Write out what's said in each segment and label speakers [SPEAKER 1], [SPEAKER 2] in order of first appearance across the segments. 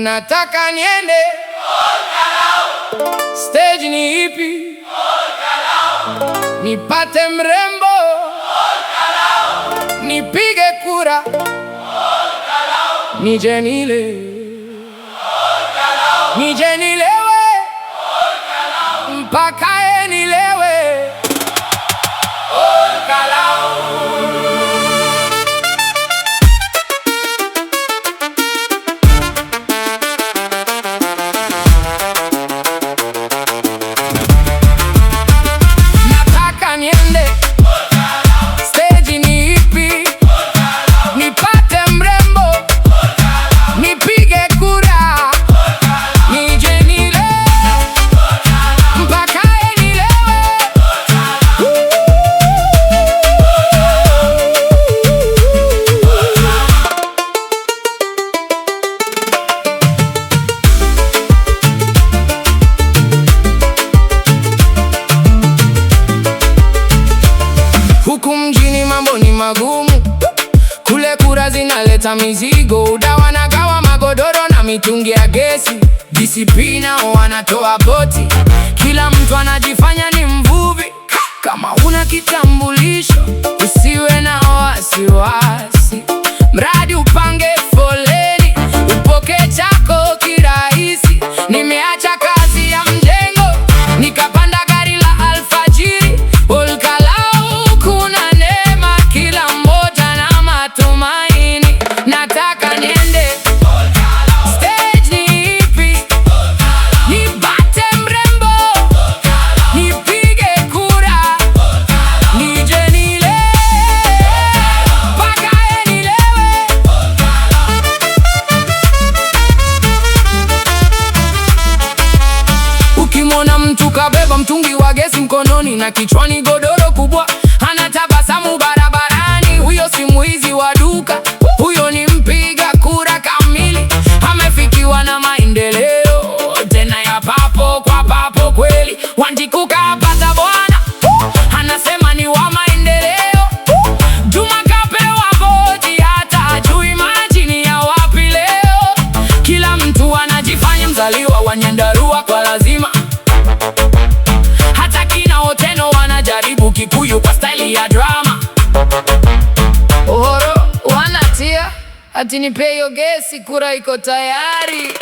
[SPEAKER 1] Nataka niende stage ni ipi? Nipate mrembo, nipige kura, nije nile, nije nilewe, mpaka nilewe. Olkalou. Nataka niende stage ni ipi? Nipate mrembo, nipige kura, nije nile, mpaka nilewe. Huku mjini mambo ni magumu, kule kura zinaleta mizigo. UDA wanagawa magodoro na mitungi ya gesi, DCP nao wanatoa boti. Kila mtu anajifanya ni mvuvi. Kama huna kitambulisho usiwe na wasiwasi, mradi upange foleni upoke chako kirahisi. Nimeacha kazi ya mjengo nikapanda gari la alfajiri. Olkalou kuna neema, kila mmoja na matumaini. Nataka niende stage ni ipi? Nipate mrembo, nipige kura, nije nile, mpaka nilewe. Ukimwona mtu kabeba mtungi wa gesi mkononi na kichwani godoro kubwa, anatabasamu barabarani, huyo si mwizi wa duka, huyo ni mpiga kura kamili. Amefikiwa na maendeleo tena ya papo kwa papo kweli. Wanjiku kapata bwana, anasema ni wa maendeleo. Juma kapewa boti, hata hajui maji ni ya wapi leo. Kila mtu anajifanya mzaliwa wa Nyandarua kwa lazima, hata kina Oteno wanajaribu Kikuyu kwa staili ya drama. Uhoro wanatia ati nipe hiyo gesi, kura iko tayari.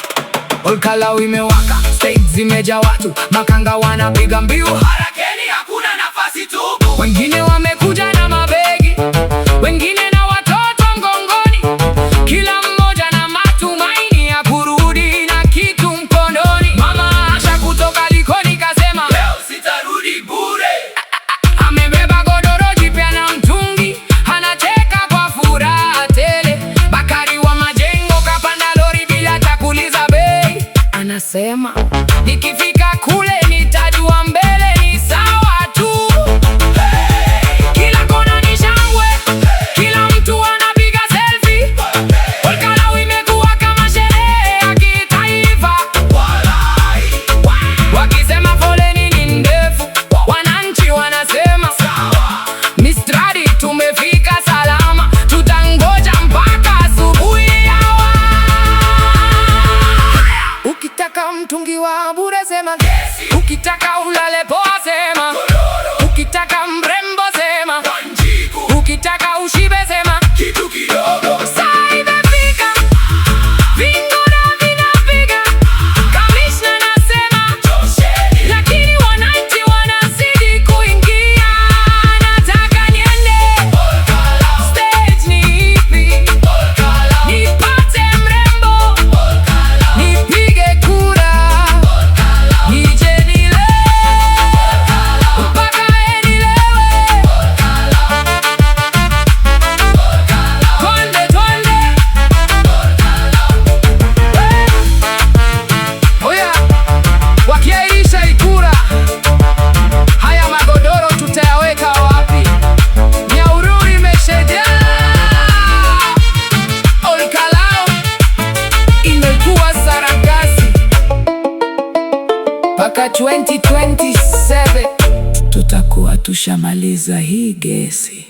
[SPEAKER 1] Olkalou imewaka, stage zimejaa watu, makanga wanapiga mbiu, harakeni, hakuna nafasi tupu. Wengine wamekuja na mabegi, wengine na watoto mgongoni, kila mmoja na matumaini ya kurudi na kitu mkononi. Mama Asha kutoka Likoni kasema leo sitarudi bure. Amebeba godoro jipya na mtungi, anacheka kwa furaha tele. Bakari wa majengo kapanda lori bila hata kuuliza bei, anasema nikifika kule nitajua mbele ni sawa tu. Kila kona ni shangwe, kila mtu anapiga selfie. Olkalou imekuwa kama sherehe ya kitaifa. Wakisema foleni ni ndefu, wananchi wanasema mradi tumefika salama, tutangoja mpaka asubuhi. Yawa. Ukitaka mtungi wa bure sema, ukitaka ulale poa sema, ukitaka mrembo sema, ukitaka ushibe sema,
[SPEAKER 2] Kitu kidogo.
[SPEAKER 1] Saa imefika, vingora vinapiga, kamishna nasema,
[SPEAKER 2] Tosheni.
[SPEAKER 1] lakini wananchi wanazidi kuingia. Nataka niende stage ni ipi? Nipate mrembo, nipige kura, nije nile, mpaka nilewe. Twende, twende. Oya, wakiahirisha kura, haya magodoro tutayaweka wapi? Nyahururu imeshajaa. Olkalou imekuwa sarakasi mpaka 2027 tutakuwa tushamaliza hii gesi.